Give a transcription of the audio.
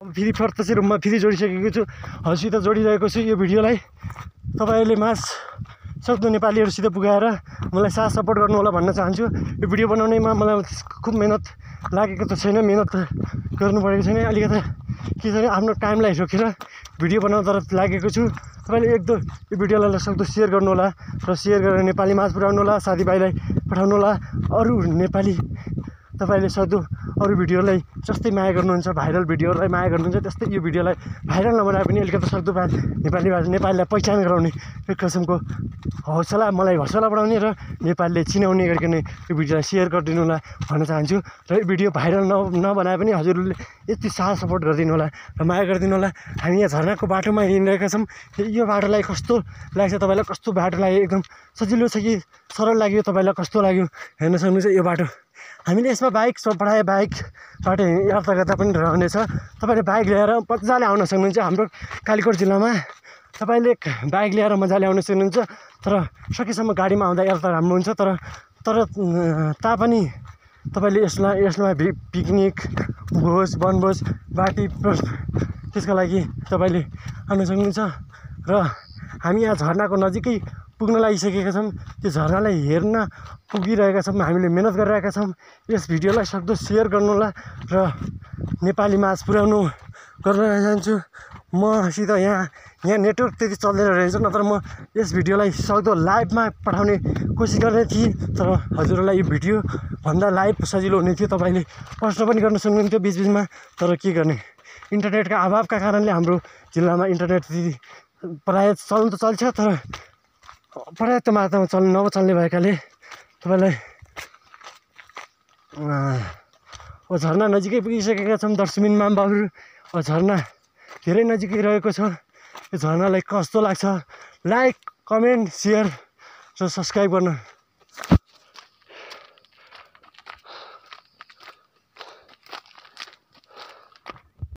फेरि प्रत्यक्ष रूपमा फेरि जोडिसकेको छु, हजुरसित जोडिरहेको छु यो भिडियोलाई। तपाईँहरूले मास सक्दो नेपालीहरूसित पुगाएर मलाई साथ सपोर्ट गर्नु होला भन्न चाहन्छु। यो भिडियो बनाउनेमा मलाई खुब मेहनत लागेको त छैन, मेहनत गर्नु परेको छैन, अलिकति के छ भने आफ्नो टाइमलाई रोकेर भिडियो बनाउन तर्फ लागेको छु। तपाईँले एकदम यो भिडियोलाई सक्दो सेयर गर्नु होला र सेयर गरेर नेपाली माझ पुर्याउनु होला, साथीभाइलाई पठाउनु होला। अरू नेपाली तपाईँले सक्दो अरू भिडियोलाई जस्तै माया गर्नुहुन्छ, भाइरल भिडियोहरूलाई माया गर्नुहुन्छ, त्यस्तै यो भिडियोलाई भाइरल नबनाए पनि अलिकति सक्दो नेपालीलाई पहिचान गराउने एक किसिमको हौसला, मलाई हौसला बढाउने र नेपालीले चिनाउने गरिकन यो भिडियोलाई सेयर गरिदिनु होला भन्न चाहन्छु। र यो भिडियो भाइरल नबनाए पनि हजुरहरूले यति साथ सपोर्ट गरिदिनु होला र माया गरिदिनु होला। हामी यहाँ झर्नाको बाटोमा हिँडिरहेका छौँ। यो बाटोलाई कस्तो लाग्छ तपाईँलाई, कस्तो बाटो लाग्यो, एकदम सजिलो छ कि सरल लाग्यो, तपाईँलाई कस्तो लाग्यो हेर्न सक्नुहुन्छ यो बाटो। हामीले यसमा बाइक बाइकबाट यात्रा गर्दा पनि रहनेछ। तपाईँले बाइक ल्याएर मजाले आउन सक्नुहुन्छ हाम्रो कालीकोट जिल्लामा। तपाईँले बाइक ल्याएर मजाले आउन सक्नुहुन्छ, तर सकेसम्म गाडीमा आउँदा यात्रा राम्रो हुन्छ। तर तापनि तपाईँले यसमा पिकनिक, भोज, वनभोज, पार्टी त्यसका लागि तपाईँले आउन सक्नुहुन्छ। र हामी यहाँ झर्नाको नजिकै पुग्न लागिसकेका छौँ। त्यो झर्नालाई हेर्न पुगिरहेका छौँ, हामीले मेहनत गरिरहेका छौँ। यस भिडियोलाई सक्दो सेयर गर्नु होला र नेपाली माझ पुर्याउनु गर्न चाहन्छु। मसित यहाँ नेटवर्क त्यति चल्दैन रहेछ, नत्र म यस भिडियोलाई सक्दो लाइभमा पठाउने कोसिस गर्ने थिएँ, तर हजुरहरूलाई यो भिडियो भन्दा लाइभ सजिलो हुने थियो। तपाईँले प्रश्न पनि गर्न सक्नुहुन्थ्यो बिचबिचमा, तर के गर्ने, इन्टरनेटका अभावका कारणले हाम्रो जिल्लामा इन्टरनेट प्रायः चल्नु त चल्छ, तर पर्याप्त मात्रामा नचल्ने भएकाले तपाईँलाई झर्ना नजिकै पुगिसकेका छौँ। 10 मिनटमा बाबु झर्ना धेरै नजिकै रहेको छ। यो झर्नालाई कस्तो लाग्छ लाइक, कमेन्ट, सेयर र सब्सक्राइब गर्न